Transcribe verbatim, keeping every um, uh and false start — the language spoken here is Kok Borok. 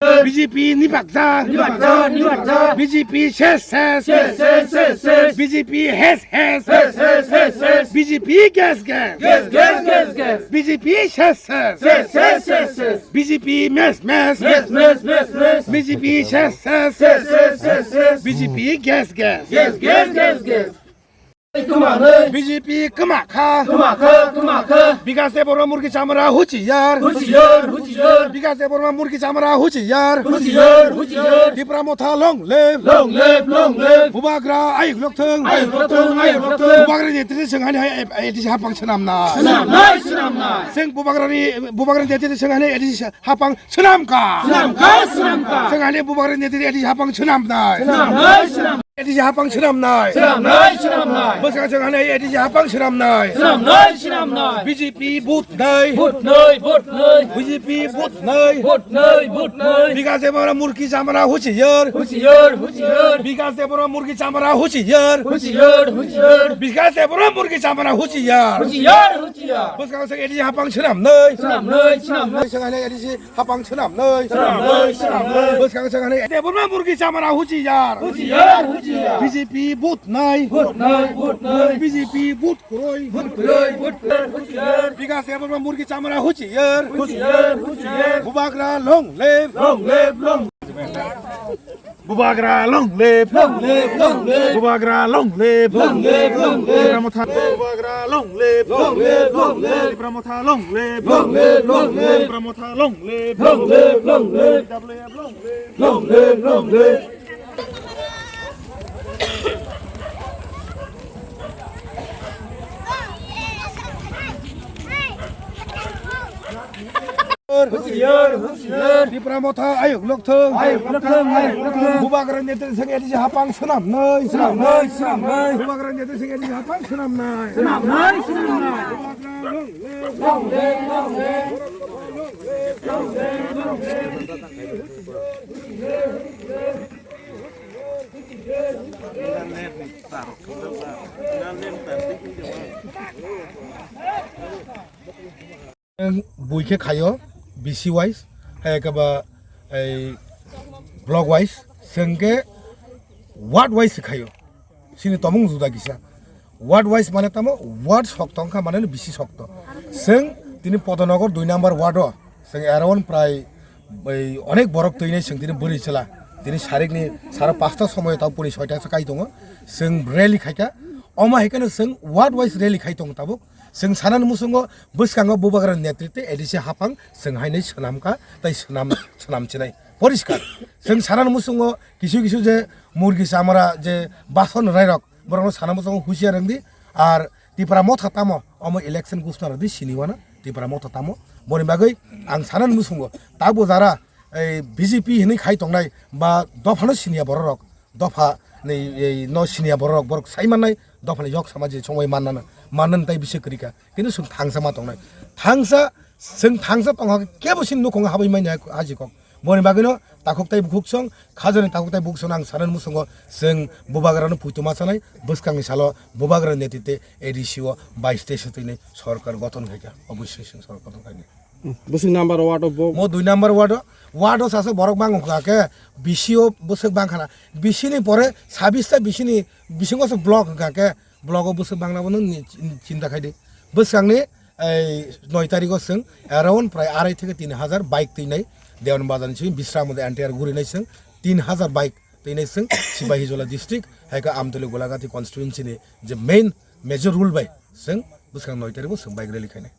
B J P nibakjak. Nibakjak, nibakjak. B J P ses, ses. Ses, ses, ses, ses. B J P hes, hes. Hes, hes, hes, hes. B J P gas, gas. Gas, gas, gas, gas. B J P ses, ses. Ses, ses, ses, ses. B J P mes, mes. Mes, mes, mes, mes. B J P ses, ses. Ses, ses, ses, ses. B J P gas, gas. Gas, gas, gas, gas. Kwma hwnwi. B J P kwma kha. Kwma kha, kwma kha. Bikash Debbarma murgi chamra huchiyar. Huchiyar, huchiyar. Bikash Debbarma murgi chamra huchiyar. Huchiyar, huchiyar. Tipra Motha long live. Long live, long live. Bubagra ayuk lokthung. Ayuk lokthung, ayuk lokthung. Bubagra netrite chwng hani hai A D C hapang swnamnai. Swnamnai, swnamnai. Chwng Bubagrani, Bubagra netrite chwng hani A D C hapang swnamkha. Swnamkha, swnamkha. Chwng hani Bubagra netrite A D C hapang swnamnai. Swnamnai, swnamnai. A D C hapang swnamnai. Swnamnai, swnamnai. Bwskang chwng hani A D C hapang swnamnai. Swnamnai, swnamnai. B J P vote nai. Vote nai, vote nai. B J P vote nai. Vote nai, vote nai. Bikash Debbarma murgi chamra huchiyar. Huchiyar, huchiyar. Bikash Debbarma murgi chamra huchiyar. Huchiyar, huchiyar. Bikash Debbarma murgi chamra huchiyar. Huchiyar, huchiyar. Bwskang chwng A D C hapang swnamnai. Swnamnai, swnamnai. Bwskang chwng hani A D C hapang swnamnai. Swnamnai, swnamnai. Bwskang chwng hani Debbarma murgi chamra huchiyar. Huchiyar, huchiyar. B J P vote nai. Vote nai, vote nai. B J P vote kwrwi. Vote kwrwi, vote kwrwi, huchiyar. Bikash Debbarma murgi chamra huchiyar. Huchiyar, huchiyar. Bubagra long live. Long live, long. Bubagra long live. Long live, long live. Bubagra long live. Long live, long live. Tipra Motha. Bubagra long live. Long live, long live. Tipra Motha long live. Long live, long live. Tipra Motha long live. Long live, long live. T W F long live. Long live, long live. Huchiyar, huchiyar. Tipra Motha ayuk lokthung. Ayuk lokthung, ayuk lokthung. Bubagra netrite chwng A D C hapang swnamnai. Swnamnai, swnamnai. Bubagra netrite chwng A D C hapang swnamnai. Swnamnai, swnamnai. Bubagra long live. Long live, long live. Long live, long live. Bui khe khaio B C wise, hai khe ba ei block wise, chwng khe ward wise khaio. Chini tomung juda kisa. Ward wise mane tamo ward sokto wngkha mane B C sokto. Chwng tini Podonogor dui number ward o chwng around prai bai onek borok twinai chwng tini bwrwi chwla. Tini sarikni sara pasta somoyo tamo puni soita sa kai tongo. Chwng rally khaikha. Omo hai kheno chwng ward wise rally khai tongo tabuk. Chwng sanani muchungo bwskango Bubagra netrite A D C hapang chwng hainwi swnamkha tei swnam, swnamchinai. Poriskar. Chwng sanani muchungo kisu kisu je murgi chamra je bason rairok borokno sana muchungo husiar wngdi. Ar Tipra Motha tamo omo election gusna rwdi sini wana Tipra Motha tamo. Boni bagwi ang sanani muchungo tabo jara ei B J P hinwi khai tongnai ba dophano siniya bororok. Dopha ni, ei, no siniya borok, borok sai mannai, dophani yok sama je chongwi mannana, mannani tai bisi kwrwi kha. Kintu chwng thangsa ma tongnai. Thangsa, chwng thangsa tongha kebo sini nukhungo habwi manya haji kok. Boni bagwino takhuk tai bukhuk song, khajani takhuk tai bukhuk song ang sanani muchungo chwng Bubagrano puituma sanai, bwskangni salo Bubagra netrite A D C o bais teisa twinai sorkar gothon khaikha, obviously chwng sorkar gothon khainai. Bwswk number ward o bo? Mo dui number ward o, ward o sasa borok bang wngkha khe B C o bwswk bang khana. B C ni pore sabis ta B C ni bisingo se block wngkha khe block o bwswk bang nabo nung ni chinta khai di. Bwskang ni ei noi tarikh o chwng around prai arai theke tin hajar bike twinai Dewan Bazar ni simi Bisramode entire gurinai chwng tin hajar bike twinai chwng Sipahijola district hai khe Amtoli Golagati constituency ni je main major rule bai chwng bwskang noi tarikh o chwng bike rally khainai.